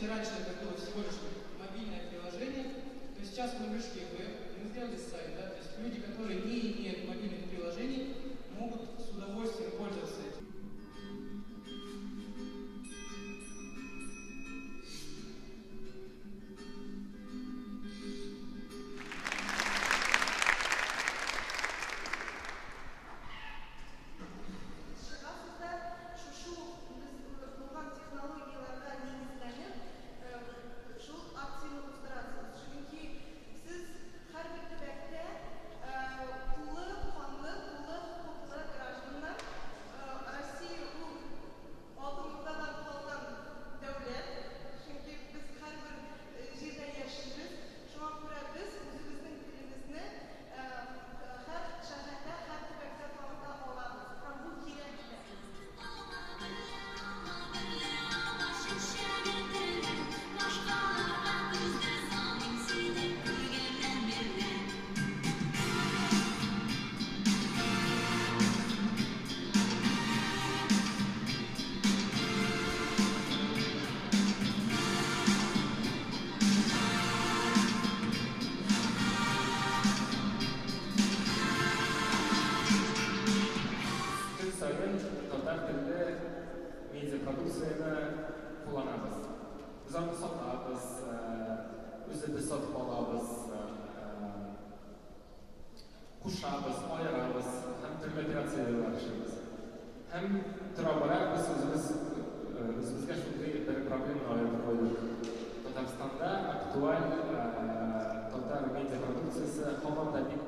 Если раньше это было всего лишь мобильное приложение, то сейчас мы вышли в веб, мы сделали сайт, да, то есть люди, которые не имеют мобильных приложений, могут с удовольствием пользоваться этим. Чыгасыз да, шушы без булган технологияләргә нигезләнеп, шул акцияне уздырасыз. Чөнки сез һәрбер төбәктә тулы канлы, тулы хокуклы гражданнар. Россия ул Алтын Урдадан калган дәүләт, чөнки без һәрбер җирдә яшибез. Шуңа күрә без үзебезнең телебезне һәр шәһәрдә, һәр төбәктә таныта алабыз һәм бу кирәк тә. Көн саен татар телле медиапродукцияне кулланабыз. Без аны сатабыз, үзебез сатып алабыз, кушабыз, аерабыз һәм төрле операцияләр эшлибез. Һәм тора-бара без үзебез үзебезгә шундый бер проблеманы аерып куйдык. Татарстанда актуаль татар медиапродукциясе һаман да бик